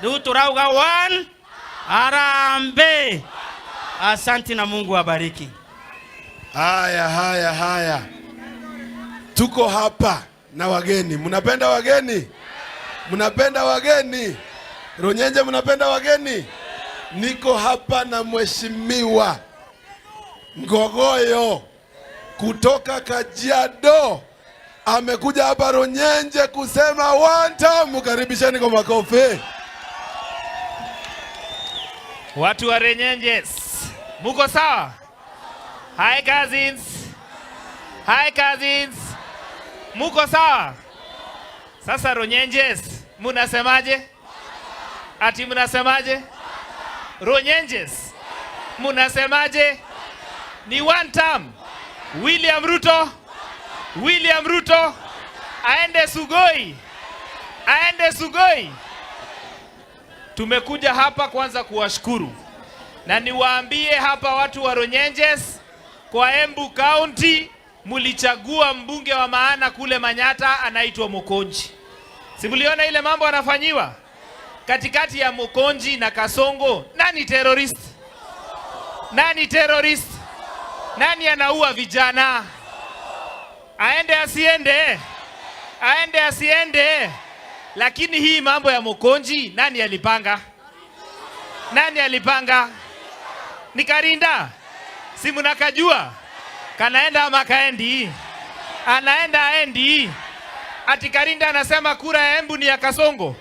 Riu turauga one harambee. Asanti na Mungu abariki. Haya, haya, haya, tuko hapa na wageni. Mnapenda wageni? Mnapenda wageni? Runyenje, mnapenda wageni? Niko hapa na Mheshimiwa Ngogoyo kutoka Kajiado, amekuja hapa Runyenje kusema one time. Mkaribisheni kwa makofi. Watu wa Runyenjes, muko sawa? Hi cousins. Hi cousins. Muko sawa? Sasa Runyenjes, munasemaje? Ati munasemaje? Runyenjes, munasemaje? Ni one term. William Ruto, William Ruto aende Sugoi, aende Sugoi. Tumekuja hapa kwanza kuwashukuru na niwaambie hapa watu wa Runyenjes kwa Embu County mulichagua mbunge wa maana kule Manyata anaitwa Mukunji. Si mliona ile mambo anafanyiwa katikati ya Mukunji na Kasongo? Nani terrorist? Nani terrorist? Nani anaua vijana? Aende asiende? Aende asiende? Lakini hii mambo ya Mukunji nani alipanga? Nani alipanga? Ni Karinda. Si mnakajua? Kanaenda ama kaendi? Anaenda aendi? Ati Karinda anasema kura ya Embu ni ya Kasongo.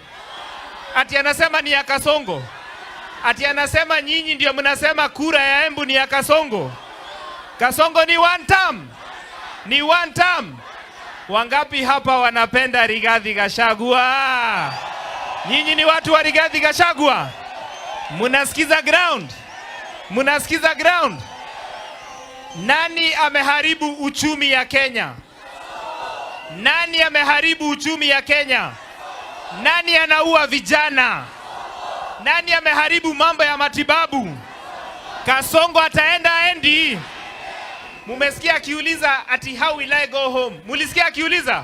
Ati anasema ni ya Kasongo. Ati anasema nyinyi ndio mnasema kura ya Embu ni ya Kasongo. Kasongo ni one term. Ni one term. Wangapi hapa wanapenda Rigathi Gachagua? Nyinyi ni watu wa Rigathi Gachagua? Munasikiza ground? Munasikiza ground? Nani ameharibu uchumi ya Kenya? Nani ameharibu uchumi ya Kenya? Nani anaua vijana? Nani ameharibu mambo ya matibabu? Kasongo ataenda aendi? Mumesikia akiuliza ati "How will I go home?" Mulisikia akiuliza?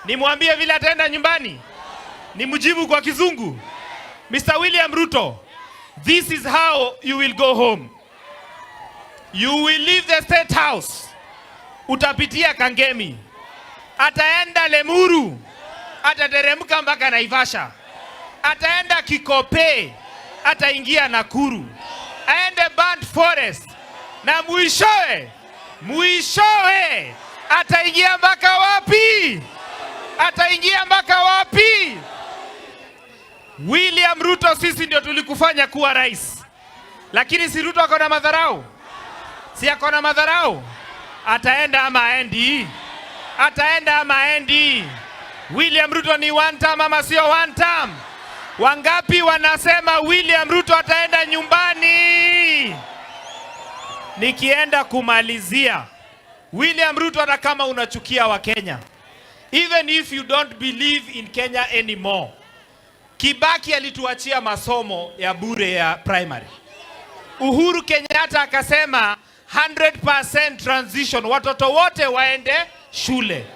Nimwambie vile ataenda nyumbani? Nimjibu kwa Kizungu? Mr. William Ruto, this is how you will go home. You will leave the State House. Utapitia Kangemi. Ataenda Limuru. Atateremka mpaka Naivasha. Ataenda Kikopey. Ataingia Nakuru. Aende Burnt Forest. Na mwishowe, mwishowe ataingia mpaka wapi? Ataingia mpaka wapi? William Ruto, sisi ndio tulikufanya kuwa rais, lakini si Ruto ako na madharau? Si ako na madharau? Ataenda ama aendi? Ataenda ama aendi? William Ruto ni one term ama sio one term? Wangapi wanasema William Ruto ataenda nyumbani? Nikienda kumalizia, William Ruto, hata kama unachukia Wakenya, even if you don't believe in Kenya anymore, Kibaki alituachia masomo ya bure ya primary. Uhuru Kenyatta akasema 100% transition, watoto wote waende shule.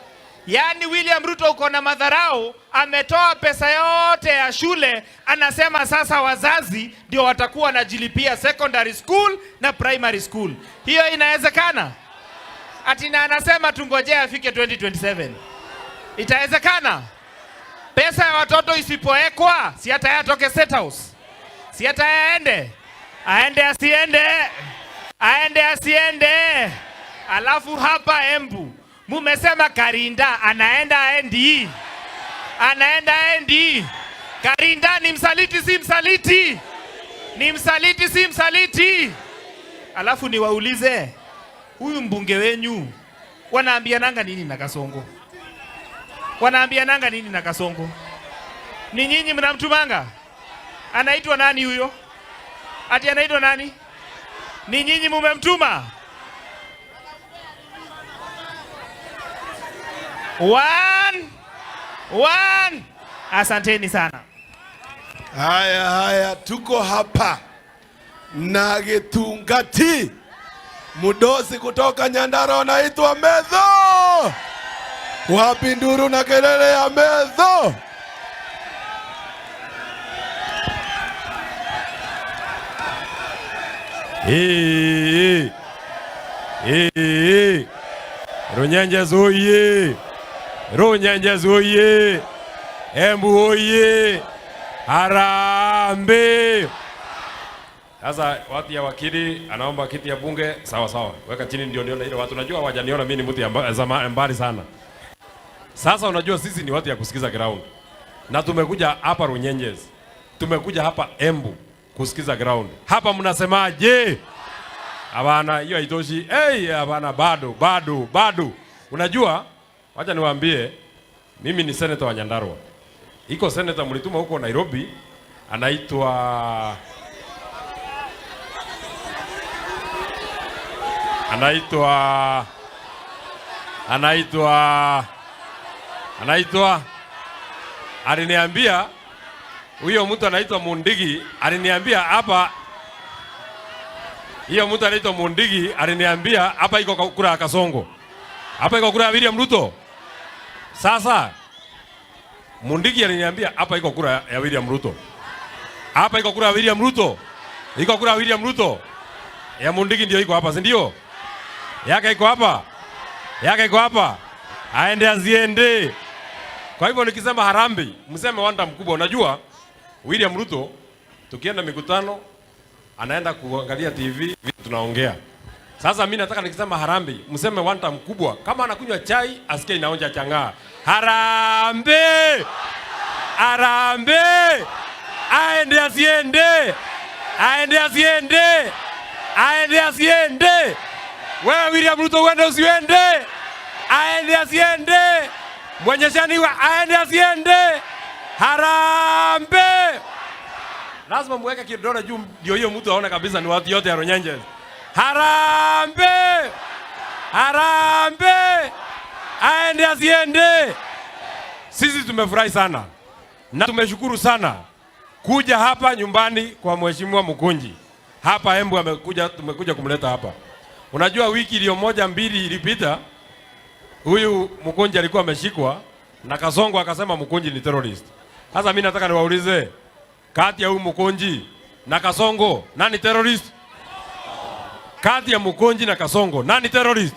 Yaani William Ruto uko na madharau, ametoa pesa yote ya shule, anasema sasa wazazi ndio watakuwa wanajilipia secondary school na primary school. Hiyo inawezekana? Ati na anasema tungojee afike 2027. Itawezekana? Pesa ya watoto isipowekwa, si hata yeye atoke State House? Si hata yeye aende? Aende asiende? Aende asiende? Alafu hapa Embu mumesema Karinda anaenda aendi? Anaenda aendi? Karinda ni msaliti, si msaliti? Ni msaliti, si msaliti? Alafu niwaulize, huyu mbunge wenyu wanaambiananga nini na Kasongo? Wanaambiananga nini na Kasongo? Ni nyinyi mnamtumanga? Anaitwa nani huyo? Ati anaitwa nani? Ni nyinyi mumemtuma? One, one. Asanteni sana. Haya haya, tuko hapa na Gitungati, mudosi kutoka Nyandarua anaitwa Metho. Wapi nduru na kelele ya Metho? Hey, hey, hey. Runyenjes oye! Runyenjes oye! Embu oye! Harambee! Sasa watu ya wakili anaomba kiti ya bunge, sawa sawa. Weka chini ndio nione ile watu. Najua hawajaniona mimi ni mtu ya mbali sana. Sasa unajua sisi ni watu ya kusikiza ground. Na tumekuja hapa Runyenjes. Tumekuja hapa Embu kusikiza ground. Hapa mnasemaje? Hapana, hiyo haitoshi. Hey, hapana, bado, bado, bado. Unajua, wacha niwaambie, mimi ni senator wa Nyandarua. Iko senator mlituma huko Nairobi, anaitwa aliniambia huyo mtu anaitwa Mundigi, aliniambia hapa, hiyo mtu anaitwa Mundigi aliniambia hapa iko kura ya Kasongo, hapa iko kura ya William Ruto. Sasa Mundigi aliniambia hapa iko kura ya William Ruto, hapa iko kura ya William Ruto, iko kura ya William Ruto. Ya Mundigi ndio iko hapa, si ndio? Yake iko hapa, yake iko hapa, aende aziende. Kwa hivyo nikisema harambee, mseme wanda mkubwa. Unajua William Ruto tukienda mikutano anaenda kuangalia TV vitu tunaongea. Sasa mimi nataka nikisema harambee, mseme wanda mkubwa. Kama anakunywa chai asikie inaonja chang'aa. Harambee! Harambee! Aende asiende? Aende asiende? Aende asiende? Wewe William Ruto uende usiende? Aende asiende? Mwenyeshani wa aende asiende? Harambee! Lazima muweke kidole juu ndio hiyo mtu aone kabisa ni watu yote ya Runyenjes. Harambee! Harambee! Aende asiende? Sisi tumefurahi sana na tumeshukuru sana kuja hapa nyumbani kwa Mheshimiwa Mukunji. Hapa Embu amekuja, tumekuja kumleta hapa. Unajua wiki iliyo moja mbili ilipita huyu Mukunji alikuwa ameshikwa na Kasongo akasema Mukunji ni terrorist. Sasa mimi nataka niwaulize, kati ya huyu Mukunji na Kasongo nani terrorist? Kati ya Mukunji na Kasongo nani terrorist?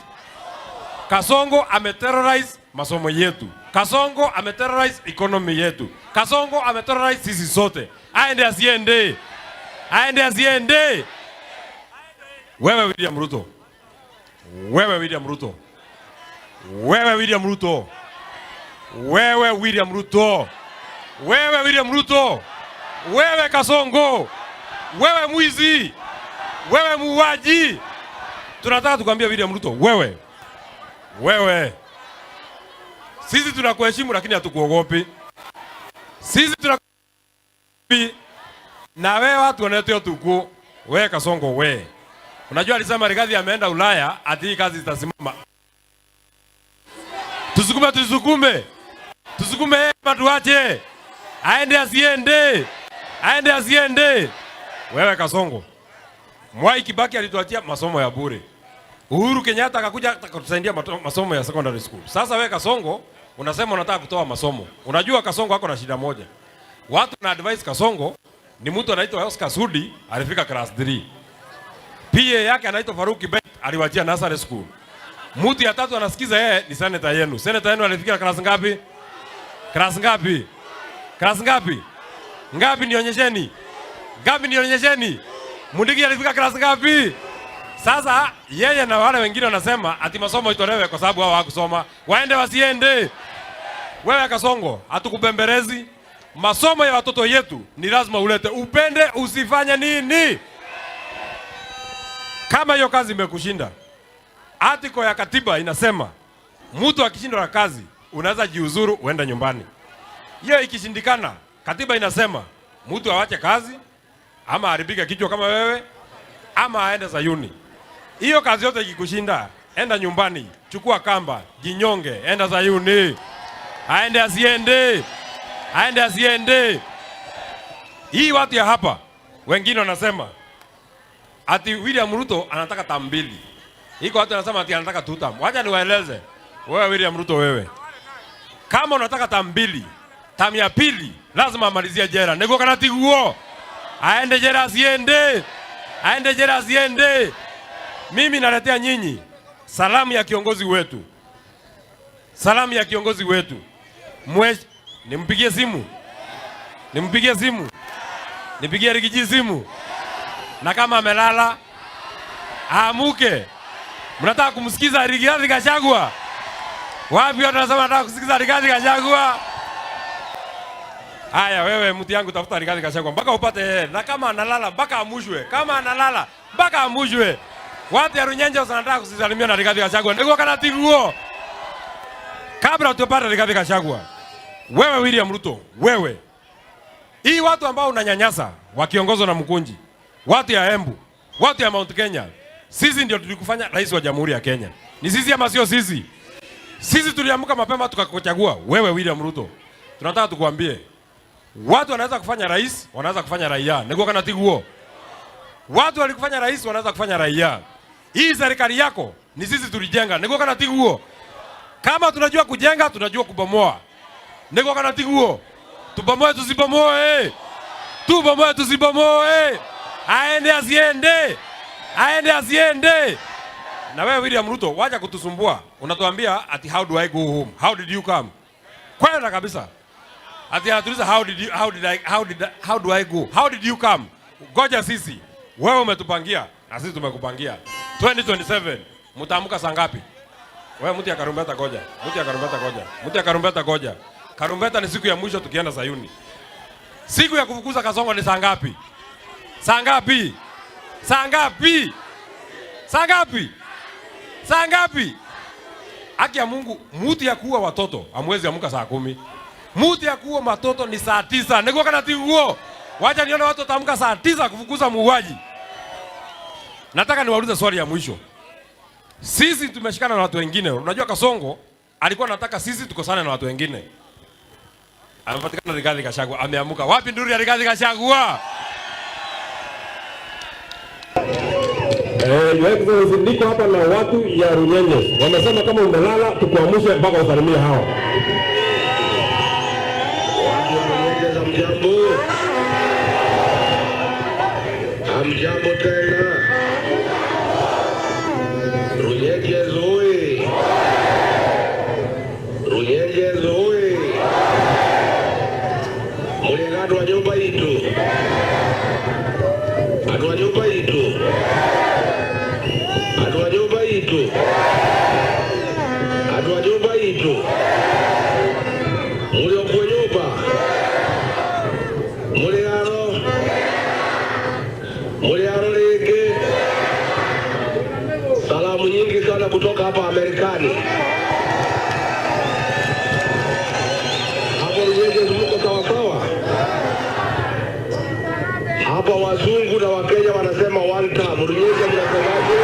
Kasongo ameterrorize masomo yetu. Kasongo ameterrorize economy yetu. Kasongo ameterrorize sisi sote. Aende asiende? Aende asiende? Wewe William Ruto. Wewe William Ruto. Wewe William Ruto. Wewe William Ruto. Wewe William Ruto. Wewe Kasongo. Wewe mwizi. Wewe muuaji. Tunataka tukwambie William Ruto, wewe. Wewe. Sisi tunakuheshimu lakini hatukuogopi. Sisi tunakuogopi. Na wewe watu wanaitwa tuku. Wewe Kasongo wewe. Unajua alisema Rigathi ameenda Ulaya ati hii kazi itasimama. Tusukume, tusukume. Tusukume hapa tuache. Aende asiende. Aende asiende. Wewe Kasongo. Mwai Kibaki alituachia masomo ya bure. Uhuru Kenyatta akakuja akatusaidia masomo ya secondary school. Sasa wewe Kasongo unasema unataka kutoa masomo. Unajua Kasongo ako na shida moja. Watu na advice Kasongo ni mtu anaitwa Oscar Sudi alifika class 3. PA yake anaitwa Farouk Kibet aliwachia nursery school. Mtu ya tatu anasikiza yeye ni senator yenu. Senator yenu alifikia class ngapi? Class ngapi? Class ngapi? Ngapi nionyesheni? Ngapi nionyesheni? Mundigi alifika class ngapi? Sasa yeye na wale wengine wanasema ati masomo itolewe kwa sababu hao hawakusoma. Waende wasiende? Wewe Kasongo, hatukubembelezi. Masomo ya watoto yetu ni lazima ulete. Upende usifanye nini? Kama hiyo kazi imekushinda, article ya katiba inasema mtu akishindwa na kazi unaweza jiuzuru uende nyumbani. Hiyo ikishindikana, katiba inasema mtu awache kazi ama haribike kichwa kama wewe ama aende Sayuni. Hiyo kazi yote ikikushinda, enda nyumbani, chukua kamba, jinyonge, enda Sayuni. Aende asiende? Aende asiende? Hii watu ya hapa wengine wanasema ati William Ruto anataka term mbili. Iko watu wanasema ati anataka two term. Wacha niwaeleze. Wewe William Ruto wewe. Kama unataka term mbili, term ya pili lazima amalizie jela. Niguo kana tiguo? Aende jela asiende? Aende jela asiende? Mimi naletea nyinyi salamu ya kiongozi wetu, salamu ya kiongozi wetu. Nimpigie simu, nimpigie simu, nipigie Riggy G simu, na kama amelala aamuke. Mnataka kumsikiza Rigathi Gachagua? Wapi watu wanasema nataka kusikiza Rigathi Gachagua? Haya, wewe mtu yangu, tafuta Rigathi Gachagua mpaka upate yeye, na kama analala mpaka amushwe, kama analala mpaka amushwe. Watu ya Runyenje wanataka kusalimia na Rigathi Gachagua, ndio kana tiguo. Kabla tupate Rigathi Gachagua, wewe William Ruto, wewe hii watu ambao unanyanyasa wakiongozwa na Mkunji, watu ya Embu, watu ya Mount Kenya, sisi ndio tulikufanya rais wa Jamhuri ya Kenya. Ni sisi ama sio sisi? Sisi tuliamka mapema tukakuchagua wewe William Ruto. Tunataka tukuambie, watu wanaweza kufanya rais, wanaweza kufanya raia. Niguo kana tiguo. Watu walikufanya rais, wanaweza kufanya raia. Hii serikali yako ni sisi tulijenga. Niguo kana tiguo. Kama tunajua kujenga, tunajua kubomoa. Niguo kana tiguo. Tubomoe tusibomoe? Tubomoe tusibomoe? Aende asiende? Aende asiende? Na wewe William Ruto, wacha kutusumbua. Unatuambia ati how do I go home? How did you come? Kwenda kabisa. Ati anatuuliza how did you, how did I, how did I, how do I go? How did you come? Goja sisi. Wewe umetupangia na sisi tumekupangia. 2027 mtaamka saa ngapi? Wewe mtu ya karumbeta goja. Mtu ya karumbeta goja. Mtu ya karumbeta goja. Karumbeta ni siku ya mwisho tukienda Sayuni. Siku ya kufukuza Kasongo ni saa ngapi? Saa ngapi? Saa ngapi? Saa ngapi? Saa ngapi? Haki ya Mungu, mutu ya kuua watoto hamwezi amka saa 10. Mutu ya kuua watoto ni saa 9. Niguo kana tiguo. Wacha nione watu wataamka saa 9 kufukuza muuaji. Nataka niwaulize swali ya mwisho. Sisi tumeshikana na watu wengine. Unajua Kasongo alikuwa anataka sisi tukosane na watu wengine. Amepatikana Rigathi Gachagua, ameamuka. Wapi nduru ya Rigathi Gachagua? Your Excellency, niko hapa na watu ya Runyenjes. Wamesema kama umelala tukuamshe mpaka usalimie hao. Watu wa Runyenjes, hamjambo? Hamjambo tena. Runyenjes oye! Runyenjes oye! Muliega andu a nyumba itu, andu a nyumba itu, andu a nyumba itu, andu a nyumba itu, muri okuo nyumba, muri aro, muri aro ringi. Salamu nyingi sana kutoka hapa Amerikani. Hapo Runyenjes mko sawasawa? Hapa wazungu na Wakenya wanasema one term. Runyenjes mnasemaje?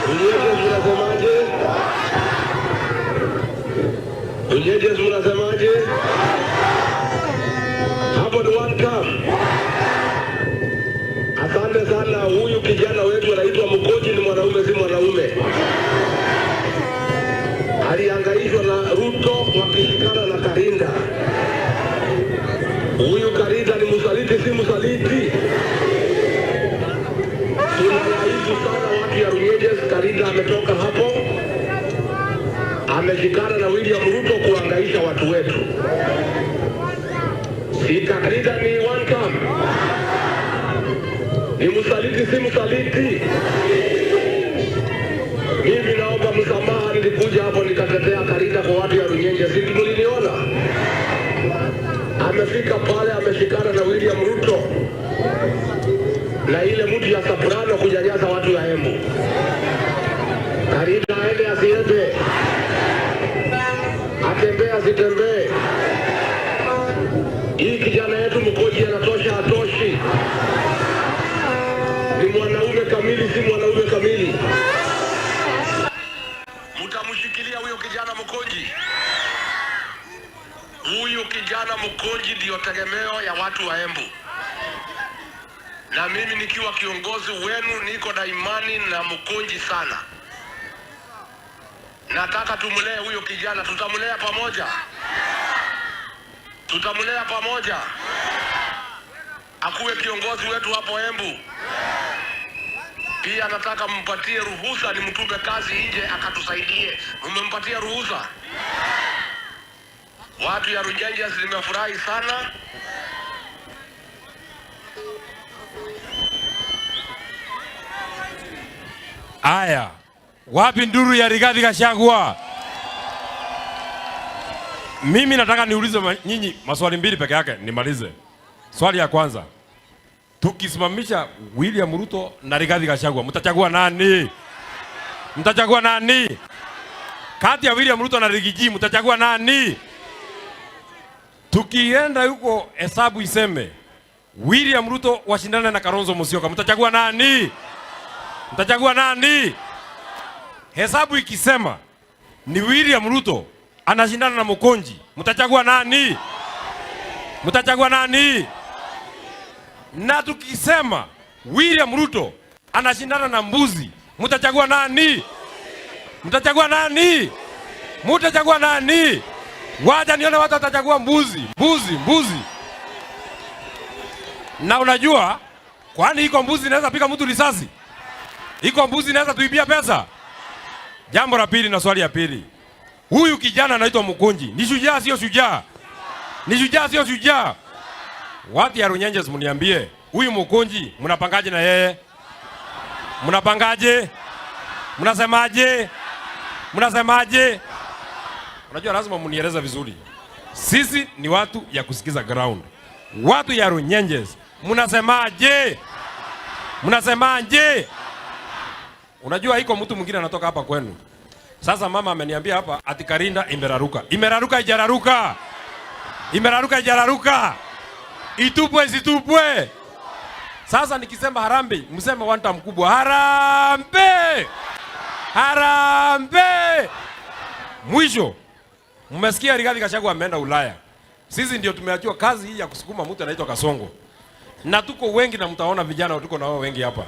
Runyenjes mnasemaje? Runyenjes mnasemaje? Hapo ni one term. Asante sana. Huyu kijana wetu anaitwa Mkoji, ni mwanaume si mwanaume? Alihangaishwa na Ruto wakishikana na Karinda. Huyu Karinda ni msaliti si msaliti? Tunawaibu sana watu ya Runyenjes. Karinda ametoka hapo, ameshikana na William Ruto kuhangaisha watu wetu. Si Karinda ni one term? Ni msaliti si msaliti? Mimi naomba msamaha, nilikuja hapo nikatetea Karinda kwa watu ya Runyenje, si mliniona? Amefika pale ameshikana na William Ruto na ile mtu ya Soprano kunyanyasa watu ya Embu. Karinda aende asiende? Atembee asitembee? Hii kijana yetu Mkoji anatosha hatoshi? Ni mwanaume kamili, si mwanaume kamili? Mtamshikilia huyo kijana Mkonji? Huyu kijana Mkonji ndiyo tegemeo ya watu wa Embu, na mimi nikiwa kiongozi wenu niko na imani na Mkonji sana. Nataka tumlee huyo kijana, tutamlea pamoja, tutamlea pamoja. Akuwe kiongozi wetu hapo Embu. Pia nataka mpatie ruhusa nimtume kazi nje akatusaidie. Mmempatia ruhusa? Watu ya Runyenjes nimefurahi sana. Aya, wapi nduru ya Rigathi Gachagua? Mimi nataka niulize nyinyi maswali mbili peke yake nimalize. Swali ya kwanza, tukisimamisha William Ruto na Rigathi Gachagua, mtachagua nani? Mtachagua nani? Kati ya William Ruto na Riggy G mtachagua nani? Tukienda huko hesabu iseme William Ruto washindane na Kalonzo Musyoka, mtachagua nani? Mtachagua nani? Hesabu ikisema ni William Ruto anashindana na Mukunji, mtachagua nani? Mtachagua nani? Na tukisema William Ruto anashindana na mbuzi, mtachagua nani? Mtachagua nani? Mtachagua nani? Wacha nione watu watachagua mbuzi, mbuzi, mbuzi. Na unajua kwani iko mbuzi inaweza piga mtu risasi? Iko mbuzi inaweza tuibia pesa? Jambo la pili na swali ya pili. Huyu kijana anaitwa Mukunji. Ni shujaa sio shujaa? Ni shujaa sio shujaa? Watu ya Runyenjes mniambie, huyu Mukunji mnapangaje na yeye? Mnapangaje? Mnasemaje? Mnasemaje? Unajua lazima mnieleze vizuri. Sisi ni watu ya kusikiza ground. Watu ya Runyenjes, mnasemaje? Mnasemaje? Unajua iko mtu mwingine anatoka hapa kwenu. Sasa mama ameniambia hapa ati Karinda imeraruka. Imeraruka haijararuka? Imeraruka haijararuka? Itupwe isitupwe? Sasa nikisema harambee, mseme one time mkubwa. Harambee! Harambee! Mwisho, mmesikia Rigathi Gachagua ameenda Ulaya. Sisi ndio tumeachiwa kazi hii ya kusukuma mtu anaitwa Kasongo. Na tuko wengi na mtaona vijana tuko na wao wengi hapa.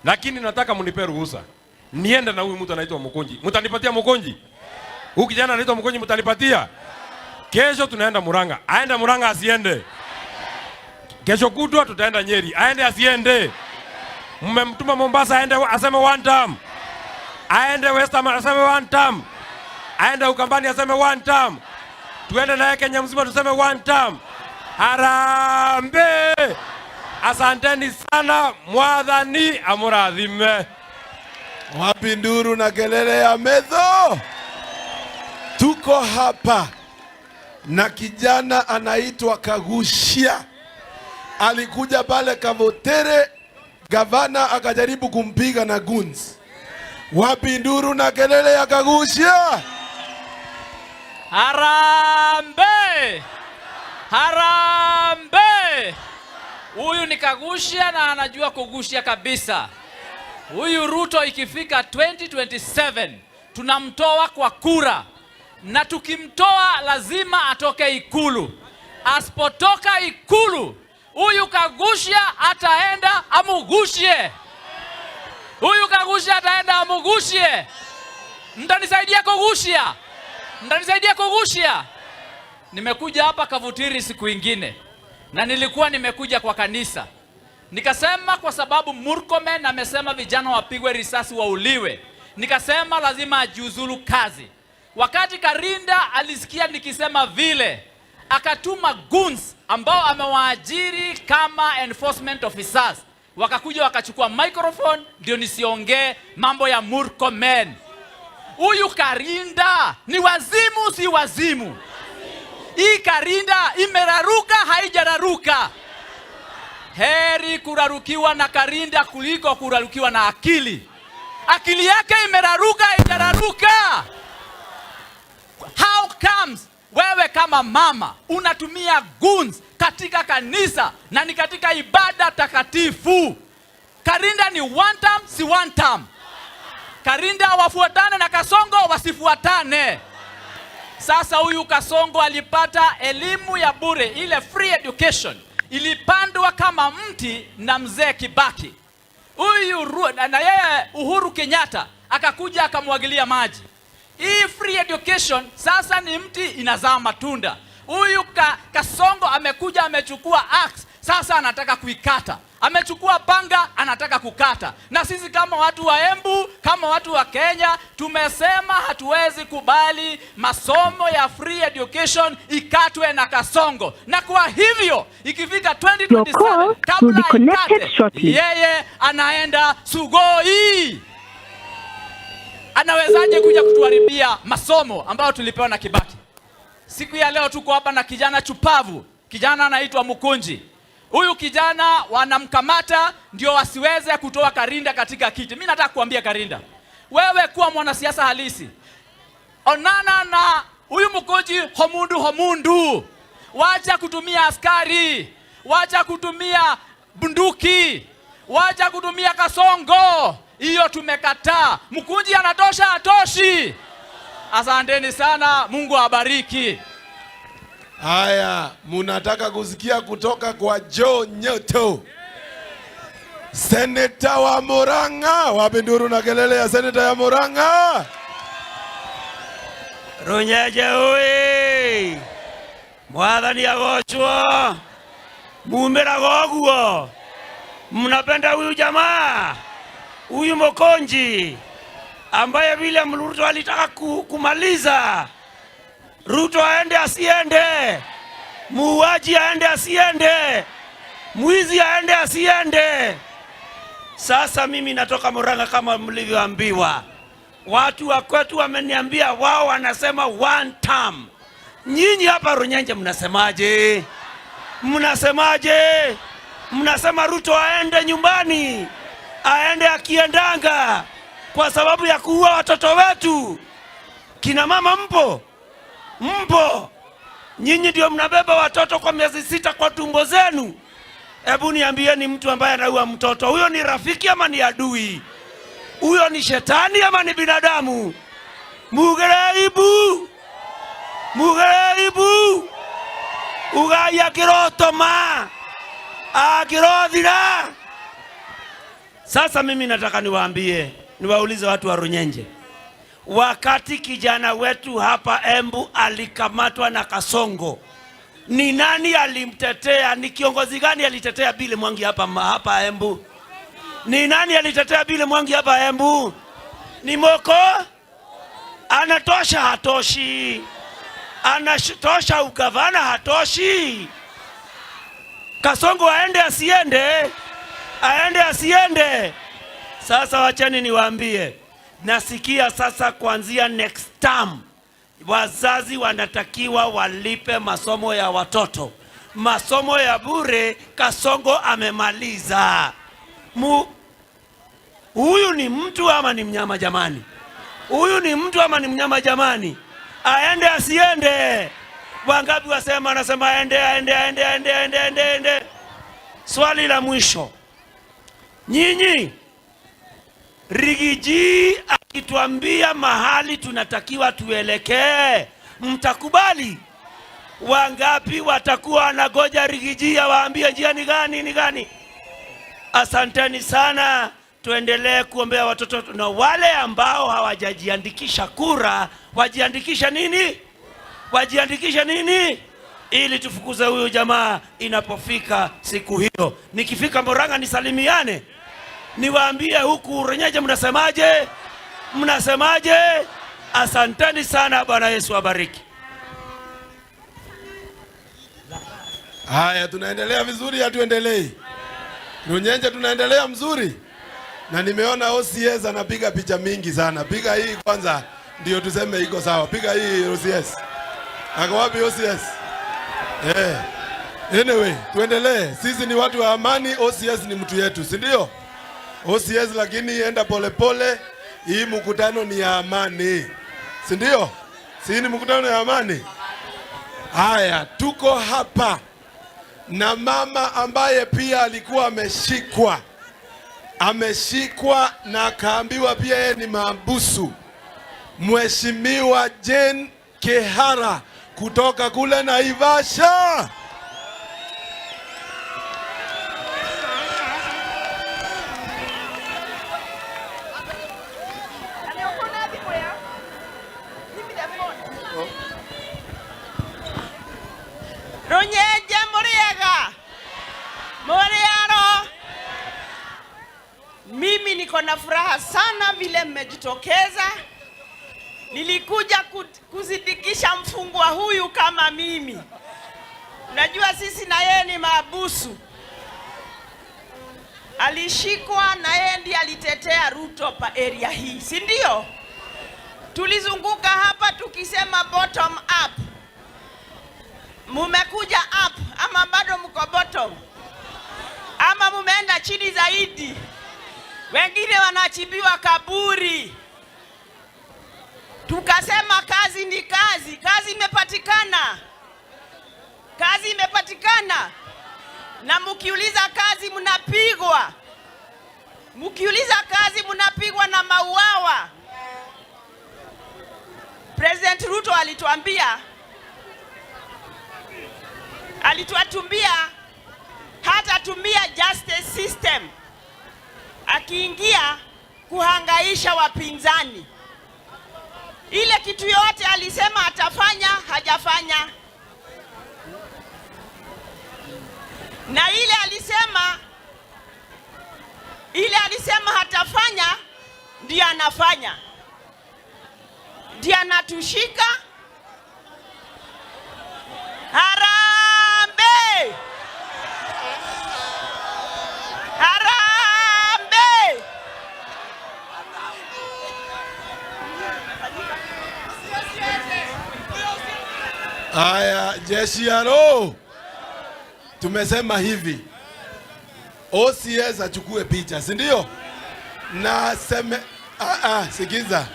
Lakini nataka mnipe ruhusa niende na huyu mtu anaitwa Mukunji. Mtanipatia Mukunji? Huyu kijana anaitwa Mukunji mtanipatia? Kesho tunaenda Murang'a. Aende Murang'a asiende? Kesho kutwa tutaenda Nyeri. Aende asiende? Mmemtuma Mombasa aende aseme one term. Aende Western aseme one term. Aende Ukambani aseme one term. Tuende naye Kenya mzima tuseme one term. Harambee! Asanteni sana, Mwathani amurathime. Wapi nduru na kelele ya medho? Tuko hapa na kijana anaitwa Kaguchia. Alikuja pale Kavotere, gavana akajaribu kumpiga na guns. Wapi nduru na kelele ya Kaguchia? Harambee! Harambee! Huyu ni Kaguchia na anajua kugushia kabisa. Huyu Ruto ikifika 2027 tunamtoa kwa kura, na tukimtoa lazima atoke Ikulu. Asipotoka Ikulu, huyu Kaguchia ataenda amugushie. Huyu Kaguchia ataenda amugushie. Mtanisaidia kugushia? Mtanisaidia kugushia? Nimekuja hapa Kavutiri siku ingine, na nilikuwa nimekuja kwa kanisa. Nikasema kwa sababu Murkomen amesema vijana wapigwe risasi wauliwe, nikasema lazima ajiuzulu kazi. Wakati Karinda alisikia nikisema vile, akatuma goons ambao amewaajiri kama enforcement officers, wakakuja wakachukua microphone ndio nisiongee mambo ya Murkomen. Huyu Karinda ni wazimu, si wazimu? Hii Karinda imeraruka, haijararuka? Heri kurarukiwa na Karinda kuliko kurarukiwa na akili. Akili yake imeraruka, haijararuka? How comes wewe kama mama unatumia goons katika kanisa na ni katika ibada takatifu? Karinda ni one term, si one term? Karinda wafuatane na Kasongo, wasifuatane? Sasa huyu Kasongo alipata elimu ya bure, ile free education ilipandwa kama mti na mzee Kibaki. Huyu na yeye Uhuru Kenyatta akakuja akamwagilia maji. Hii free education sasa ni mti inazaa matunda. Huyu Kasongo amekuja amechukua axe. Sasa anataka kuikata. Amechukua panga, anataka kukata. Na sisi kama watu wa Embu, kama watu wa Kenya, tumesema hatuwezi kubali masomo ya free education ikatwe na Kasongo. Na kwa hivyo ikifika Your 2027 call will kabla be connected ikate, shortly. yeye anaenda Sugoi. Anawezaje kuja kutuharibia masomo ambayo tulipewa na Kibaki? Siku ya leo tuko hapa na kijana chupavu, kijana anaitwa Mukunji. Huyu kijana wanamkamata ndio wasiweze kutoa Karinda katika kiti. Mimi nataka kuambia Karinda, wewe kuwa mwanasiasa halisi, onana na huyu Mukunji homundu homundu, wacha kutumia askari, wacha kutumia bunduki, wacha kutumia Kasongo. Hiyo tumekataa. Mukunji anatosha, atoshi? Asanteni sana, Mungu awabariki. Haya, munataka kusikia kutoka kwa Joe Nyoto, seneta wa Murang'a. Wapi nduru na kelele ya seneta ya Murang'a? Runyeje oye! Mwathani agocwo, mumiraga ũguo. Mnapenda huyu jamaa, huyu Mokonji ambaye William Ruto alitaka kumaliza. Ruto aende asiende, muuaji aende asiende, mwizi aende asiende. Sasa mimi natoka Murang'a kama mlivyoambiwa. Watu wa kwetu wameniambia wao wanasema one term. Nyinyi hapa Runyenje mnasemaje? Mnasemaje? Mnasema Ruto aende nyumbani, aende akiendanga kwa sababu ya kuua watoto wetu. Kina mama mpo? Mpo? Nyinyi ndio mnabeba watoto kwa miezi 6 kwa tumbo zenu. Hebu niambieni, mtu ambaye anaua mtoto huyo ni rafiki ama ni adui? Huyo ni shetani ama ni binadamu? Mugereibu, mugereibu, ugai akirotoma akirothira. Sasa mimi nataka niwaambie, niwaulize watu wa Runyenje, wakati kijana wetu hapa Embu alikamatwa na Kasongo, ni nani alimtetea? Ni kiongozi gani alitetea Billy Mwangi hapa Embu? Ni nani alitetea Billy Mwangi hapa Embu? Ni Moko? Anatosha hatoshi? Anatosha ugavana hatoshi? Kasongo aende asiende? Aende asiende? Sasa wacheni niwaambie, nasikia sasa kuanzia next term wazazi wanatakiwa walipe masomo ya watoto. Masomo ya bure Kasongo amemaliza. Huyu ni mtu ama ni mnyama jamani? Huyu ni mtu ama ni mnyama jamani? Aende asiende? Wangapi wasema anasema aende, aende, aende, aende, aende, aende, aende? Swali la mwisho, nyinyi Rigiji akituambia mahali tunatakiwa tuelekee, mtakubali? Wangapi watakuwa wanagoja Rigiji awaambie njia ni gani, ni gani? Asanteni sana, tuendelee kuombea watoto, na wale ambao hawajajiandikisha kura wajiandikisha nini? Wajiandikisha nini? Ili tufukuze huyu jamaa inapofika siku hiyo. Nikifika Murang'a nisalimiane, niwaambie huku Runyenje mnasemaje? Mnasemaje? Asanteni sana, Bwana Yesu abariki. Haya, tunaendelea vizuri, hatuendelei? Runyenje tunaendelea mzuri. Na nimeona OCS anapiga picha mingi sana. Piga hii kwanza ndio tuseme iko sawa. Piga hii OCS. Ako wapi OCS? Anyway, tuendelee. Sisi ni watu wa amani, OCS ni mtu yetu, si ndio? OCS lakini enda polepole. Hii mkutano ni ya amani, si ndio? Si ni mkutano ya amani? Haya, tuko hapa na mama ambaye pia alikuwa ameshikwa, ameshikwa na akaambiwa pia yeye ni mahabusu, Mheshimiwa Jane Kehara kutoka kule Naivasha. Runyenje muriega. Moriaro. Mimi niko na furaha sana vile mmejitokeza. Nilikuja kuzidikisha mfungwa huyu kama mimi. Unajua sisi na yeye ni maabusu. Alishikwa na yeye ndiye alitetea Ruto pa area hii, si ndio? Tulizunguka hapa tukisema bottom up. Mumekuja up ama bado mko bottom? Ama mumeenda chini zaidi? Wengine wanachimbiwa kaburi. Tukasema kazi ni kazi, kazi imepatikana, kazi imepatikana. Na mkiuliza kazi mnapigwa, mkiuliza kazi mnapigwa na mauawa. President Ruto alituambia, alituambia hatatumia justice system akiingia kuhangaisha wapinzani. Ile kitu yote alisema atafanya, hajafanya. Na ile alisema hatafanya ndiyo anafanya, ndiyo anatushika. Harambee! Harambee! Haya, jeshi ya roho, tumesema hivi, OCS achukue picha, si ndio? Na seme, ah, ah, sikiza.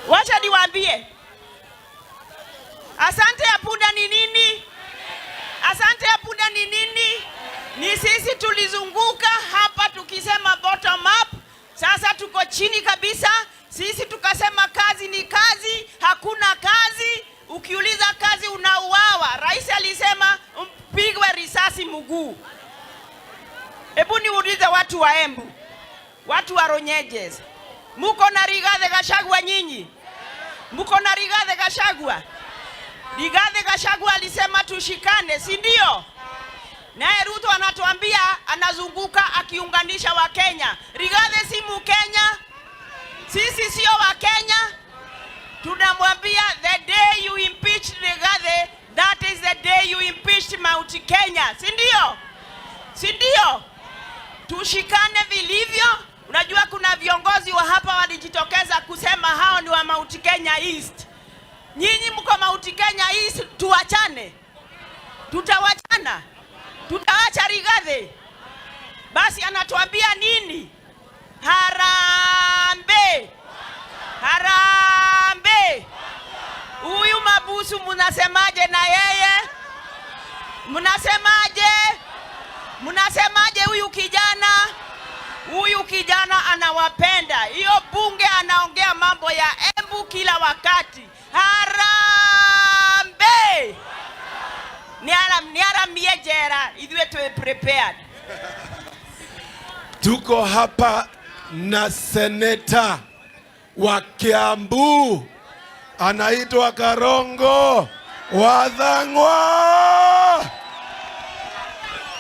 Wacha niwaambie, asante ya punda ni nini? Asante ya punda ni nini? Ni sisi tulizunguka hapa tukisema bottom up. Sasa tuko chini kabisa. Sisi tukasema kazi ni kazi, hakuna kazi. Ukiuliza kazi unauawa. Rais alisema mpigwe risasi mguu. Hebu niulize watu wa Embu, watu wa Runyenjes, muko na Rigathi Gachagua nyinyi? Muko na Rigathi Gachagua? Rigathi Gachagua alisema tushikane, si ndio? Naye Ruto anatuambia anazunguka akiunganisha Wakenya. Rigathi si Mkenya, sisi sio Wakenya. Tunamwambia the day you impeach Rigathi, that is the day you impeach Mount Kenya, si ndio? Si ndio? Tushikane vilivyo. Unajua kuna viongozi wa hapa walijitokeza kusema hao ni wa Mount Kenya East. Nyinyi mko Mount Kenya East, tuachane? Tutawachana? Tutaacha Rigathi? Basi anatuambia nini? Harambee! Harambee! Huyu mabusu munasemaje na yeye? Mnasemaje? Mnasemaje huyu kijana? Huyu kijana anawapenda. Hiyo bunge anaongea mambo ya Embu kila wakati. Harambee! Niaramie jera ithuĩ twĩ prepared. Tuko hapa na seneta wa Kiambu anaitwa Karongo Wathang'wa.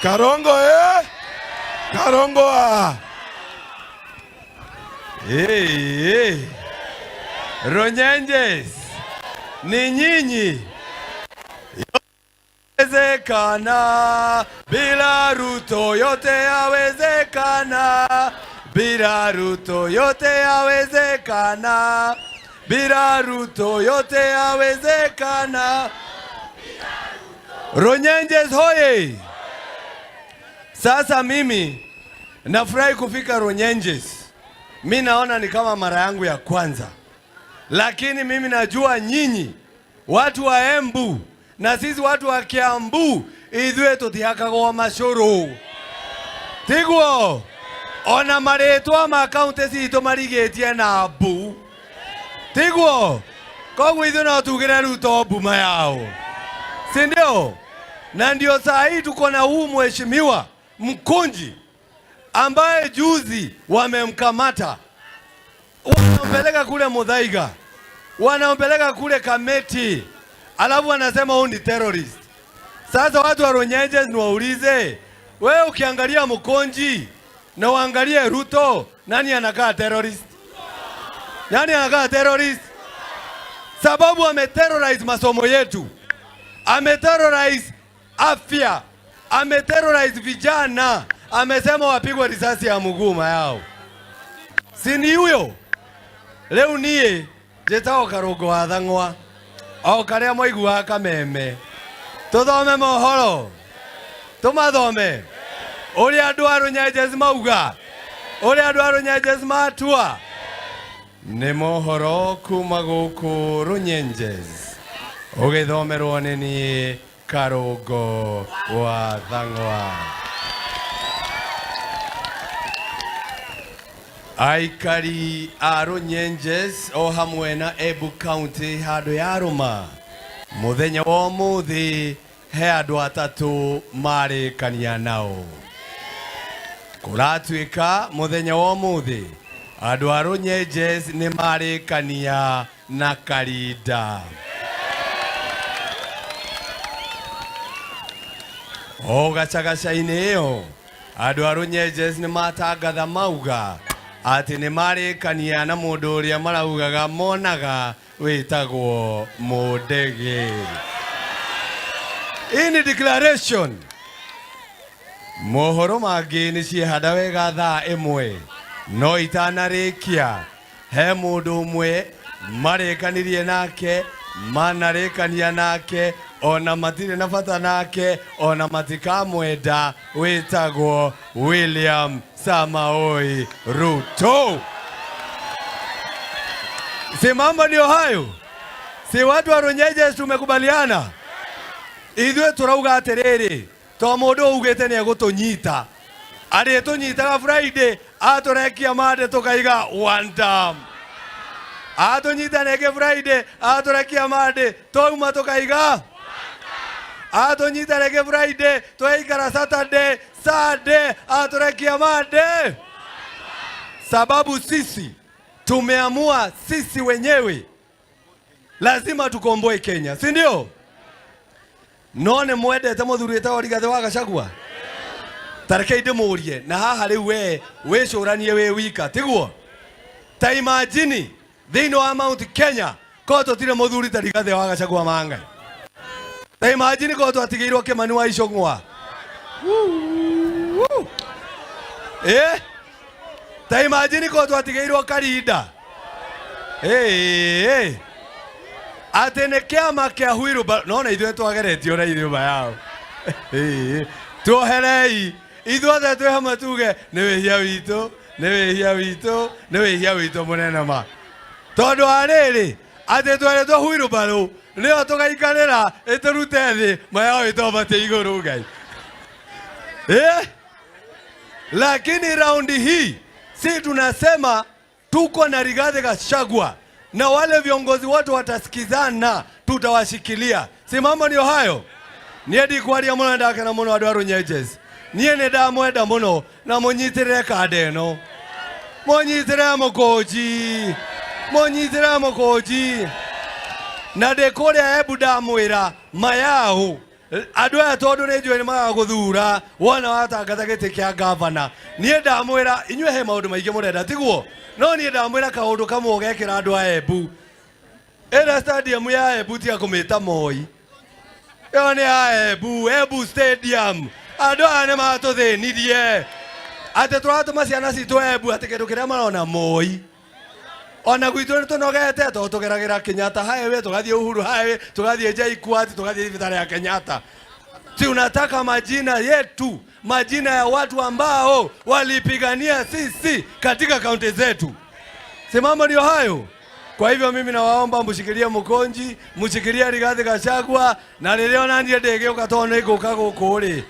Karongo eh? Karongo ah. Hey, hey. Runyenjes ni nyinyi. Yawezekana bila Ruto, yote yawezekana bila Ruto, yote yawezekana bila Ruto, yote yawezekana. Runyenjes hoye! Sasa mimi nafurahi kufika Runyenjes. Mi naona ni kama mara yangu ya kwanza, lakini mimi najua nyinyi watu wa Embu na sisi watu wa Kiambu ithuĩ tũtihakagwo macũrũ, tiguo? Ona marĩtwa ma kaunti citũ marigĩtie na mbu, tiguo? Koguo ithuĩ no tugĩre Ruto mbuma yao, si ndio? Na ndio saa hii tuko na huu mheshimiwa Mkunji ambaye juzi wamemkamata wanampeleka kule Muthaiga. Wanampeleka kule Kamiti, alafu wanasema huyu ni terrorist. Sasa watu wa Runyenjes niwaulize, wewe ukiangalia Mukonji na uangalie Ruto, nani anakaa terrorist? Nani anakaa terrorist? Sababu ameterrorize masomo yetu, ameterrorize afya, ameterrorize vijana, amesema wapigwe risasi ya mguu yao. Si ni huyo? Leo niĩ njĩtagwo Karũngũ wa Thang'wa, o karĩa mwaiguaga kameme. Tũthome mohoro, tũmathome ũrĩa andũ a Runyenjes mauga, ũrĩa andũ a Runyenjes matua. Nĩ mohoro kuma gũkũ Runyenjes, ũgĩthomerwo nĩ niĩ Karũngũ wa Thang'wa. Aikari a Runyenjes o hamwe na Embu County handũ ya rũma, mũthenya wa ũmũthĩ he andũ atatũ marĩkania nao. Kũratuĩka mũthenya wa ũmũthĩ andũ a Runyenjes nĩ marĩkania na Karinda. O gacagaca-inĩ ĩyo andũ a Runyenjes nĩ matangatha mauga atĩ nĩ marĩkania na mũndũ ũrĩa maraugaga monaga wĩtagwo Mũndege. Hii ni declaration. Mohoro mangĩ nĩ ciehanda wega thaa ĩmwe, no itanarĩkia he mũndũ ũmwe marĩkanirie nake, manarĩkania nake, ona matirĩ na bata nake, ona matikamwenda, wĩtagwo William Samoei Ruto. Si mambo ndio hayo? Si watu wa Runyenjes tumekubaliana? Ithuĩ tũrauga atĩrĩrĩ, to mũndũ augĩte nĩ egũtũnyita, arĩtũnyitaga Friday, atũrekia Monday tũkaiga one term. Atũnyita rĩngĩ Friday, atũrekia Monday, twauma tũkaiga. Atũnyita rĩngĩ Friday, twaikara Saturday, Sunday, atũrekia Monday. Sababu sisi tumeamua sisi wenyewe lazima tukomboe Kenya, si ndio? No nĩ mwendete mũthuri wĩtagwo Rigathĩ wa Gachagua? Ta reke ndĩmũrie na haha rĩu we wĩcũranie wĩ wika, tiguo? Ta imagine thĩinĩ wa Mount Kenya korwo tũtirĩ mũthuri ta Rigathĩ wa Gachagua mangai. Ta imagine korwo twatigĩirwo Kĩmani wa Icũng'wa. Eh? Ta imagine korwo twatigĩirwo Karinda. Eh. Atĩ nĩ kĩama kĩa wheelbarrow, no na ithuĩ twageretio na ithuĩ yao. Tuoherei ithuothe twĩ hamwe tuge nĩ wĩhia witũ, nĩ wĩhia witũ, nĩ wĩhia witũ mũnene ma. Tondũ wa rĩrĩ atĩ twerĩtwo wheelbarrow nĩyo tũgaikarĩra ĩtũrute thĩ mayao ĩtwambatie igũrũ Ngai. Lakini raundi hii si tunasema tuko na Rigathi Gachagua na wale viongozi wote watasikizana, tutawashikilia. Si mambo ndio hayo? Niĩ ndikwaria mũno, ndakena mũno andũ a Runyenjes. Niĩ nĩ ndamwenda mũno na mũnyitĩrĩre kanda ĩno, mũnyitĩrĩre Mũkũnji, mũnyitĩrĩre Mũkũnji. Na ndĩ kũrĩa Embu ndamwĩra mayau andũ aya tondũ nĩ njũĩ nĩ magagũthura wona watangatha gĩtĩ kĩa gavana. Niĩ ndamwĩra inyuĩ he maũndũ maingĩ mũrenda, tiguo? No niĩ ndamwĩra kaũndũ kamwe ũgekĩra andũ a Embu. Ĩrĩa stadium ya Embu tiga kũmĩta Moi, ĩyo nĩ ya Embu, Embu Stadium. Andũ aya nĩ matũthĩnirie atĩ tũratũma ciana citũ Embu atĩ kĩndũ kĩrĩa marona Moi. Ona gwitũ nĩ tũnogete tondũ tũgeragĩra Kenyatta Highway, tũgathiĩ Uhuru Highway, tũgathiĩ JKUAT, tũgathiĩ thibitarĩ ya Kenyatta. Tunataka majina yetu, majina ya watu ambao walipigania sisi katika kaunti zetu. Si mambo ndio hayo? Kwa hivyo mimi nawaomba mshikilie Mukonji, mshikilie Rigathi Gachagua, na rĩrĩa ona niĩ ndĩgĩũka tondũ nĩ ngũka gũkũ rĩ,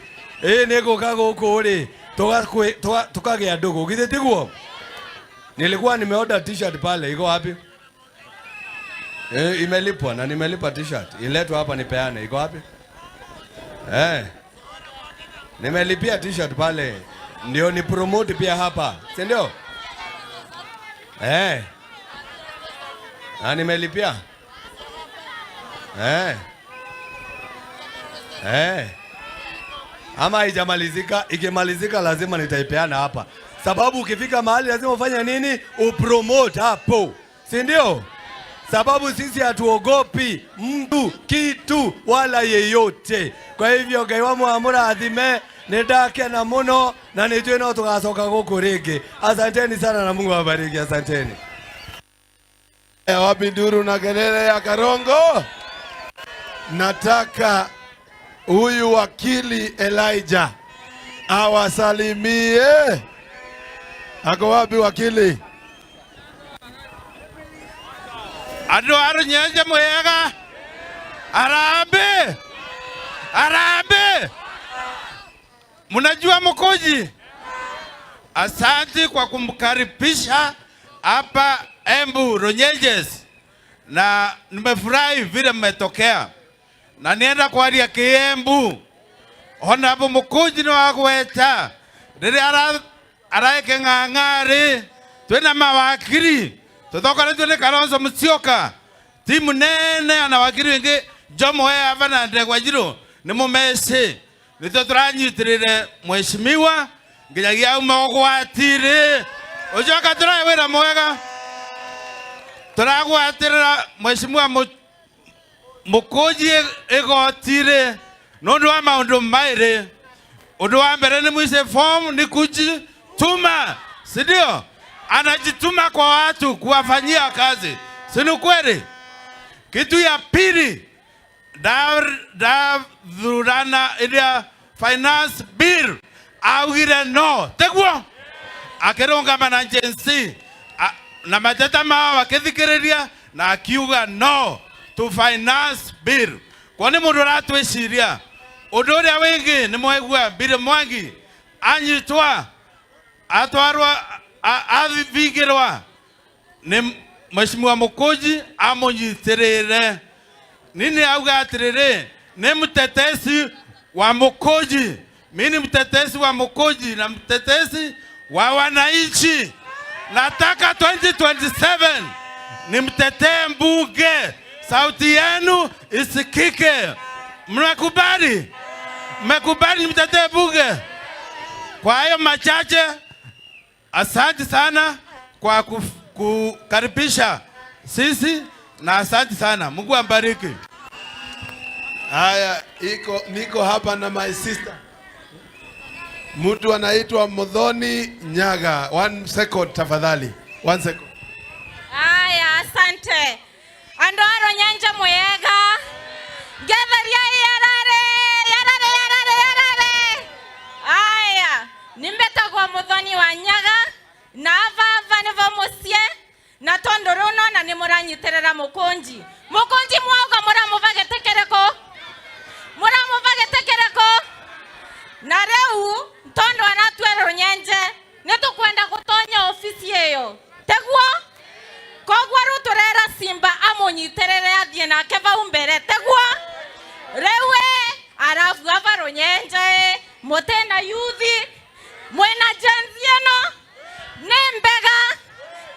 ĩĩ nĩ ngũka gũkũ rĩ, tukagĩa ndũgũ, githĩ tiguo? Nilikuwa nimeorder t-shirt pale, iko wapi? Imelipwa na nimelipa t-shirt. Iletwe hapa nipeane, iko wapi? Nimelipia t-shirt pale. Ndio ni promote pia hapa, si ndio? Na nimelipia. Eh. Eh. Ama haijamalizika, ikimalizika lazima nitaipeana hapa. Sababu ukifika mahali lazima ufanye nini? Upromote hapo. Si ndio? Sababu sisi hatuogopi mtu, kitu wala yeyote. Kwa hivyo Ngai wa amurathime, nindakena muno na nijue no tugacoka guku ringi. Asanteni sana na Mungu awabariki. Asanteni. Ya wapi nduru na kelele ya Karongo? Nataka huyu wakili Elijah awasalimie. Ako wapi wakili? Andu a Runyenje mwega, arambe arambe, mnajua Mukunji. Asante kwa kumkaribisha hapa Embu Runyenjes, na nimefurahi vile mmetokea, na nienda kwaria kiembu ona abo Mukunji ni wagweta riria araeke ng'ang'ari twina mawakiri tuthokoretio ni Kalonzo Musyoka, timu nene ana wakiri wingi Jomo ava na Ndegwa Njiru ni mumeci nitio turanyitirire mheshimiwa nginyagia auma ugwatiri ucoka turae wira mwega turagwatirira mheshimiwa Mukunji igotiri nundu wa maundu mairi. Undu wa mbere ni mwice form ni kujituma, si ndio? Anajituma kwa watu kuwafanyia kazi, si ni kweli? Kitu ya pili, ndathurana iria finance bill augire no teguo akirungama na Gen Z na mateta mao akithikiriria na akiuga no to finance bill. Kwa ni mundu aratwiciria undu uria wingi ni mwaigua Billy Mwangi anyitwa atwarwa athingirwa ni Mheshimiwa Mukunji amunyitirire. Nini auga atiriri ni mtetesi wa Mukunji. Mimi ni mtetesi wa Mukunji na mtetesi wa wananchi. Nataka 2027 nimtetee mbunge, sauti yenu isikike. Mnakubali? Mmekubali nimtetee mbunge? Kwa hayo machache, asante sana kwa kukaribisha sisi na asante sana. Mungu ambariki. Haya, niko hapa na my sister. Mtu anaitwa Muthoni Nyaga. 1 second tafadhali. 1 second. Haya, asante. Andu a Runyenje mwega. Ngetheria yarare, yarare, yarare, yarare. Haya, nimbetagwo Muthoni wa Nyaga na vava nivo mucie na tondu riu nona ni muranyitirira Mukunji. Mukunji mwauga muramuva gitikereko? Muramuva gitikereko? Na riu tondu aratwera Runyenje nitukwenda gutonya ofisi iyo teguo koguo riu turera Simba amunyitirire athie nake vau mbere teguo riu arabu ava Runyenje mutena yuthi mwena Gen Z ino ni mbega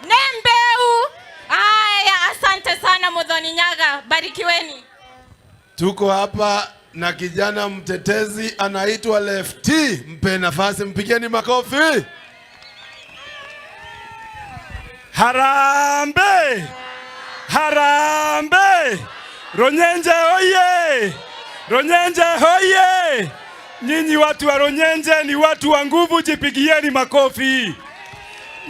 ni mbeu. Aya, asante sana Muthoni Nyaga, barikiweni. Tuko hapa na kijana mtetezi anaitwa Lefty. Mpe nafasi, mpigeni makofi. Harambe! Harambe! Runyenje oye! Runyenje oye! Nyinyi watu wa Runyenje ni watu wa nguvu, jipigieni makofi.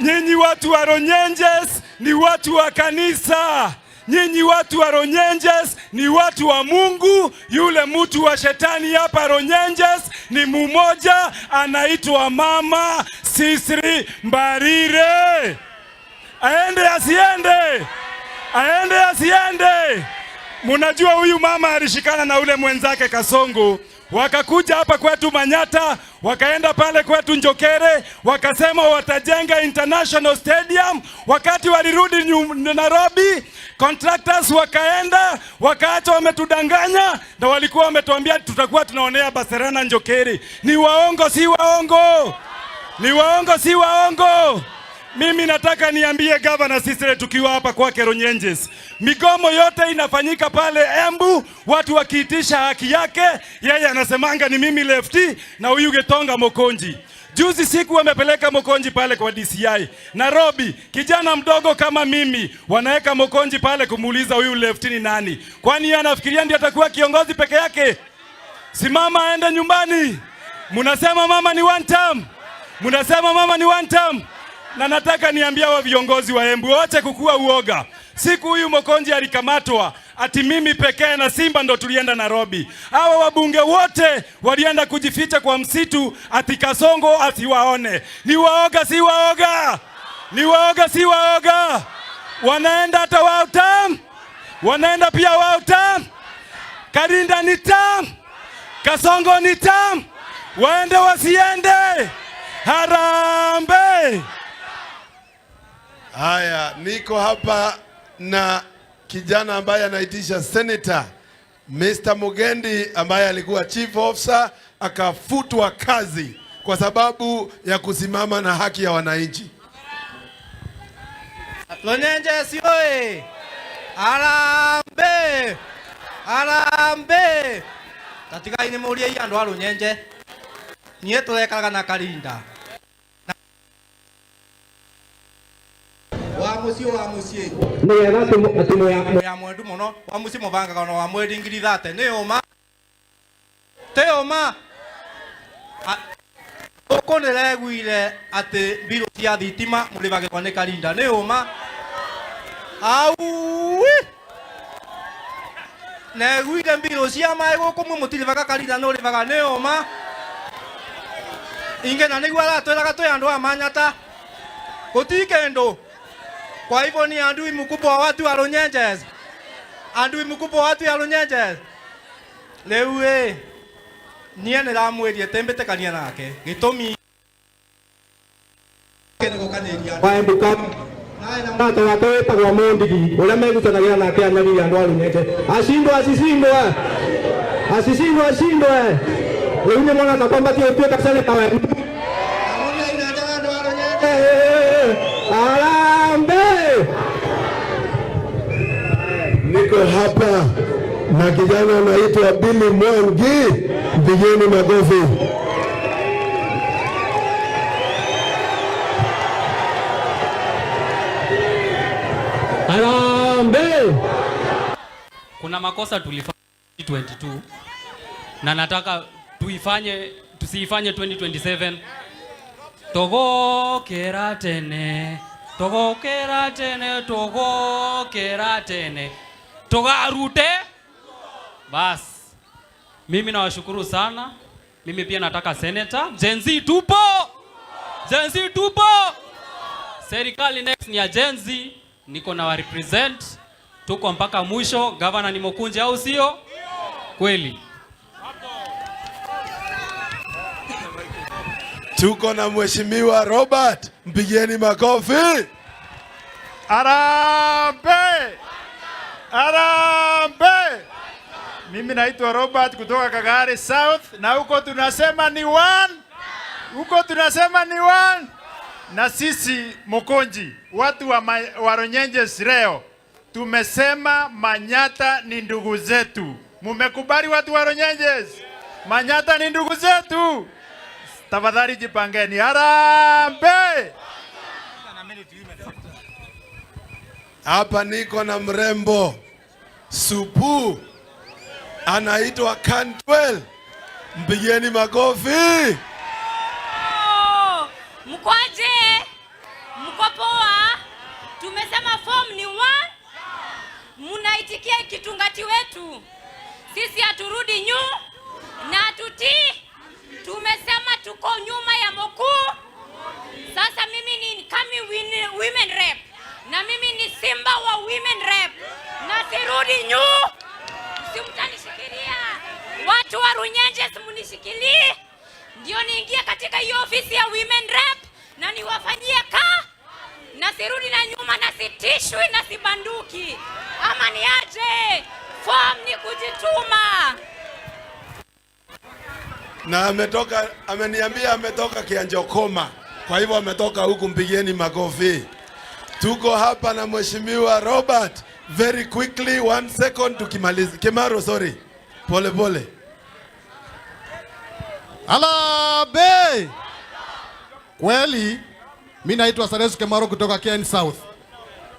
Nyinyi watu wa Runyenjes ni watu wa kanisa. Nyinyi watu wa Runyenjes ni watu wa Mungu. Yule mtu wa shetani hapa Runyenjes ni mumoja, anaitwa Mama Sisri Mbarire. Aende asiende? Aende asiende? Munajua huyu mama alishikana na ule mwenzake Kasongo, wakakuja hapa kwetu Manyata, wakaenda pale kwetu Njokere, wakasema watajenga international stadium. Wakati walirudi Nairobi, contractors wakaenda, wakaacha wametudanganya, na walikuwa wametuambia tutakuwa tunaonea Barcelona Njokere. Ni waongo si waongo? Ni waongo si waongo? Mimi nataka niambie gavana Sisire, tukiwa hapa kwake Runyenjes, migomo yote inafanyika pale Embu, watu wakiitisha haki yake, yeye anasemanga ni mimi lefty na huyu Getonga Mokonji. Juzi siku wamepeleka Mokonji pale kwa DCI Nairobi, kijana mdogo kama mimi, wanaweka Mokonji pale kumuuliza huyu lefty ni nani? Kwani yeye anafikiria ndiye atakuwa kiongozi peke yake? Simama aende nyumbani. Munasema mama ni one term, munasema mama ni one term. Na nataka niambia wa viongozi wa Embu wache kukua uoga. Siku huyu Mokonji alikamatwa, ati mimi pekee na Simba ndo tulienda Nairobi. Hawa wabunge wote walienda kujificha kwa msitu, ati Kasongo asiwaone. Ni waoga, si waoga? Ni waoga, si waoga? Wanaenda hata wao tam, wanaenda pia wao tam. Karinda ni tam, Kasongo ni tam, waende wasiende? Harambee! Haya, niko hapa na kijana ambaye anaitisha senator Mr. Mugendi ambaye alikuwa chief officer akafutwa kazi kwa sababu ya kusimama na haki ya wananchi. Runyenjes oye! Harambee! Harambee! Tatigai nĩ mũrie andũ a Runyenje, niĩ tũrekaraga na Karinda wa mũciĩ wa mũciĩ nĩgetha atĩ ya mwendu mũno wa mũciĩ mũbangaga na wa mweri 30,000 nĩ ũma tĩ ũma. Gũkũ nĩreguire atĩ mbirũ cia thitima mũrĩhagĩrwo nĩ Karinda, nĩ ũma? Aui, neguire mbirũ cia maĩ gũkũ mwe mũtirĩhaga, Karinda nĩ ũrĩhaga, nĩ ũma? Ingĩ na nĩguo aratwĩraga twĩ andũ a Manyata gũti kĩndũ. Kwa hivyo ni adui mkubwa wa watu wa Runyenjes, adui mkubwa wa watu ya Runyenjes. Rĩu ĩ niĩ nĩramwĩrie tĩmbĩtĩkania nake gĩtũmi wa Embu na wake wĩtagwo Mũndigi ũrĩa megucanagia nake anyarire andũ a Runyenje. Ashindwe asishindwe, asishindwe ashindwe. Rĩu nĩ mwana kwamba ti ũtuĩka seneta wa Embu. Harambee! Niko hapa na kijana anaitwa Billy Mwangi, mpigeni makofi. Harambee! Kuna makosa tulifanya 2022 na nataka tuifanye tusiifanye 2027. Togokera tene, togokera tene, togokera tene, togarute. Bas, mimi nawashukuru sana. Mimi pia nataka senator. Gen Z tupo, Gen Z tupo. Serikali next ni ya Gen Z, niko na wa represent, tuko mpaka mwisho. Governor ni Mokunji au sio? Kweli. Tuko na Mheshimiwa Robert, mpigieni makofi. Harambee! Harambee! Mimi naitwa Robert kutoka Kagari South, na huko tunasema ni one. Huko tunasema ni one. Na sisi Mokonji, watu wa Runyenjes leo tumesema Manyata ni ndugu zetu. Mumekubali watu wa Runyenjes? Manyata ni ndugu zetu. Tafadhali jipangeni. Harambee! Hapa niko na mrembo supu anaitwa Cantwell, mpigieni makofi. Oh, mkwaje? Mko poa? Tumesema form ni one. Munaitikia kitungati wetu. Sisi haturudi na hatutii. Tumesema tuko nyuma ya Moku. Sasa mimi ni Kami women rep na mimi ni simba wa women rep na sirudi Simtanishikilia. Watu wa Runyenjes simunishikilie, ndio niingie katika hiyo ofisi ya women rep na niwafanyie ka na sirudi na nyuma na sitishwi na sibanduki. Ama niaje? Form ni kujituma. Na ameniambia ametoka Kianjokoma. Kwa hivyo ametoka huku, mpigieni makofi. Tuko hapa na Mheshimiwa Robert. Very quickly, one second tukimaliza. Kimaro, sorry. Pole pole. Harambee! Kweli mi naitwa Saresu Kemaro kutoka Ken South.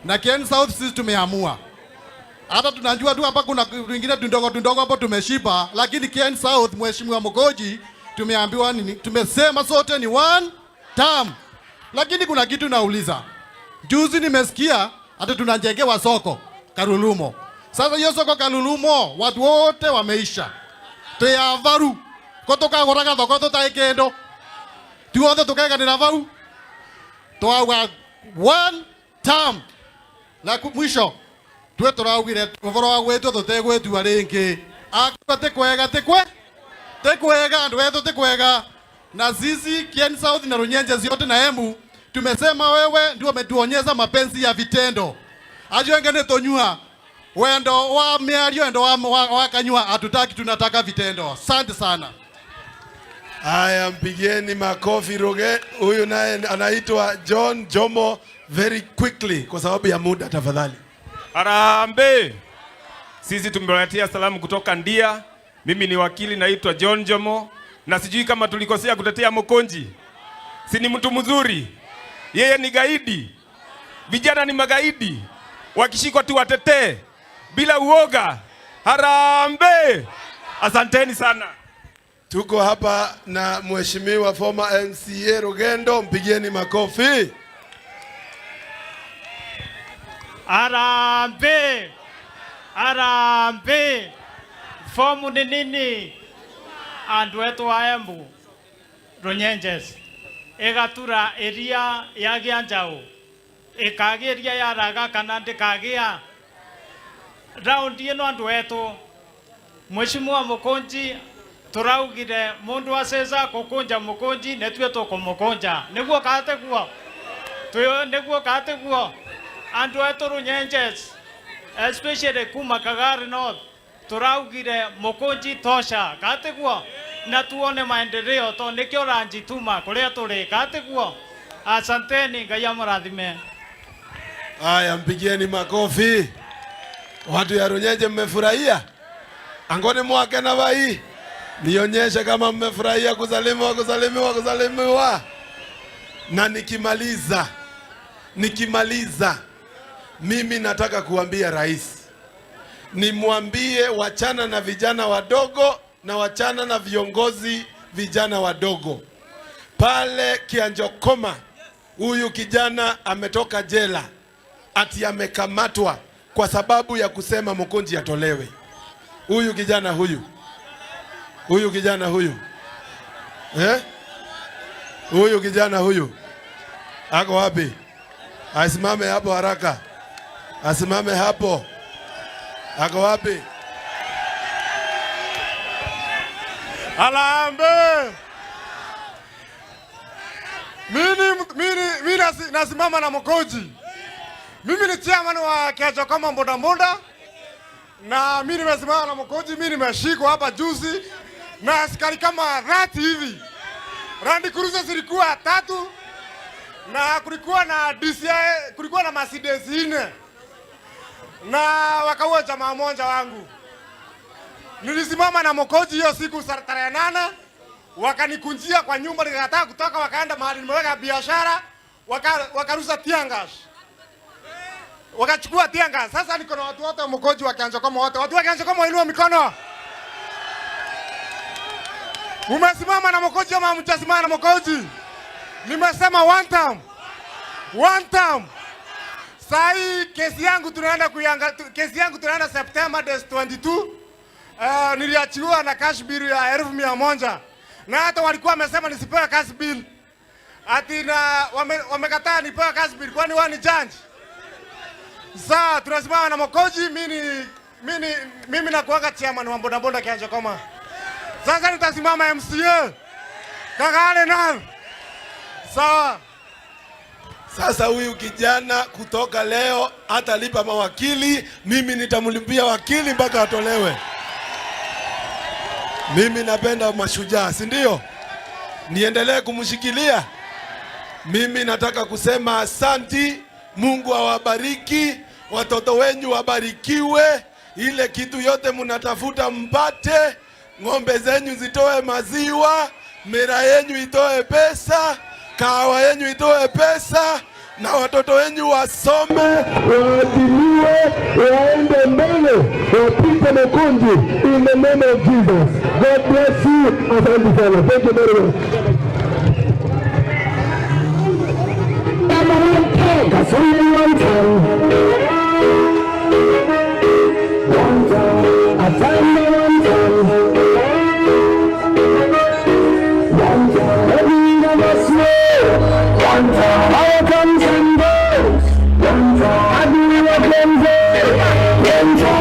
Na Ken South sisi tumeamua. Hata tunajua tu hapa kuna wengine tundogo tundogo hapo tumeshiba, lakini Ken South Mheshimiwa Mukunji tumeambiwa nini? Tumesema sote ni one term. Lakini kuna kitu nauliza. Juzi nimesikia hata tunajengewa soko Karulumo. Sasa hiyo soko Karulumo watu wote wameisha. Twĩ avaru ko tukagũraga thoko tũtarĩ kĩndũ tuothe tukeganĩra vau twauga one term na mwisho twe tũraugire ũhoro wa gwĩtwo tũtegwĩtua rĩngĩ akorwo ti kwega ti kwega andũ etũ ti kwega na sisi Kieni South na Runyenje zote na Embu tumesema wewe ndio umetuonyesha mapenzi ya vitendo acio enge nĩ tũnyua wendo wa mĩario wendo wa kanyua hatutaki tunataka vitendo. Asante sana. Haya, mpigieni makofi Ruge. Huyu naye anaitwa John Jomo. Very quickly kwa sababu ya muda, tafadhali. Harambee! Sisi tumewaletea salamu kutoka Ndia. Mimi ni wakili naitwa John Jomo, na sijui kama tulikosea kutetea Mukunji. Si ni mtu mzuri? Yeye ni gaidi. Vijana ni magaidi, wakishikwa tu watetee bila uoga. Harambee! Asanteni sana. Tuko hapa na Mheshimiwa former MCA Rugendo, mpigieni makofi. Harambee! Harambee! Fomu ni nini? Andu etu wa Embu Runyenjes igatura iria yagia njau ikagia iria yaraga kana ndikagia raundi ino andu etu Mheshimiwa Mukunji turaugire mundu aceza kukunja Mukunji nitue tukumukunja niguo kateguo niguo kateguo andu etu Runyenjes especially kuma Kagari North turaugire Mukunji tosha kateguo na tuone maendeleo to nikio ranjituma kuria turi kateguo. Asanteni, Ngai amurathime. Haya, mpigieni makofi. Watu ya Runyenje mmefurahia? Angoni mwake na vai. Nionyeshe kama mmefurahia kusalimiwa, kusalimiwa, kusalimiwa. Na nikimaliza mimi nataka kuambia rais, nimwambie wachana na vijana wadogo na wachana na viongozi vijana wadogo. Pale Kianjokoma huyu kijana ametoka jela ati amekamatwa kwa sababu ya kusema Mukunji atolewe. Huyu kijana huyu. Huyu kijana huyu. Eh? Huyu kijana huyu. Ako wapi? Asimame hapo haraka. Asimame hapo. Ako wapi? Harambee! Mimi nasimama na Mukunji. Mimi ni chairman wa Kianjokoma boda boda. Na mimi nimesimama na Mukunji, mimi nimeshikwa hapa juzi na askari kama 30 hivi. Land Cruiser zilikuwa 3 na kulikuwa na DCI, kulikuwa na Mercedes 4. Na wakaua jamaa mmoja wangu. Nilisimama na Mukunji hiyo siku tarehe 8, wakanikunjia kwa nyumba, nikakataa kutoka, wakaenda mahali nimeweka biashara, wakarusa tear gas. Wakachukua tear gas. Sasa niko na watu wote wa Mukunji wa Kianjokoma wote. Watu wa Kianjokoma wainua mikono. Mumesimama na Mukunji ama hamjasimama na Mukunji? Nimesema one time. One time. Saa hii kesi yangu tunaenda kuianga, kesi yangu tunaenda September 22. Niliachiwa na cash bill ya 100,000. Na hata walikuwa wamesema nisipewe cash bill. Ati na wamekataa nipewe cash bill kwani wao ni judge. Sasa tunasimama na Mukunji, mimi nakuanga chairman wa boda boda Kianjokoma. Sasa nitasimama MCA. Kagare na. Sawa. Sasa huyu kijana kutoka leo hatalipa mawakili, mimi nitamlipia wakili mpaka atolewe. Mimi napenda mashujaa, si ndio? Niendelee kumshikilia. Mimi nataka kusema asanti. Mungu awabariki, watoto wenyu wabarikiwe, ile kitu yote mnatafuta mpate, ng'ombe zenyu zitoe maziwa, mira yenyu itoe pesa, kahawa yenyu itoe pesa, na watoto wenyu wasome, waadiliwe, waende mbele, wapite Mukunji in the name of Jesus. God bless you. Asante sana. Thank you very much. Kasuri one time. One time. Asante one time. One time. Every of us know. One time. All comes and goes. One time. I do what comes. One time.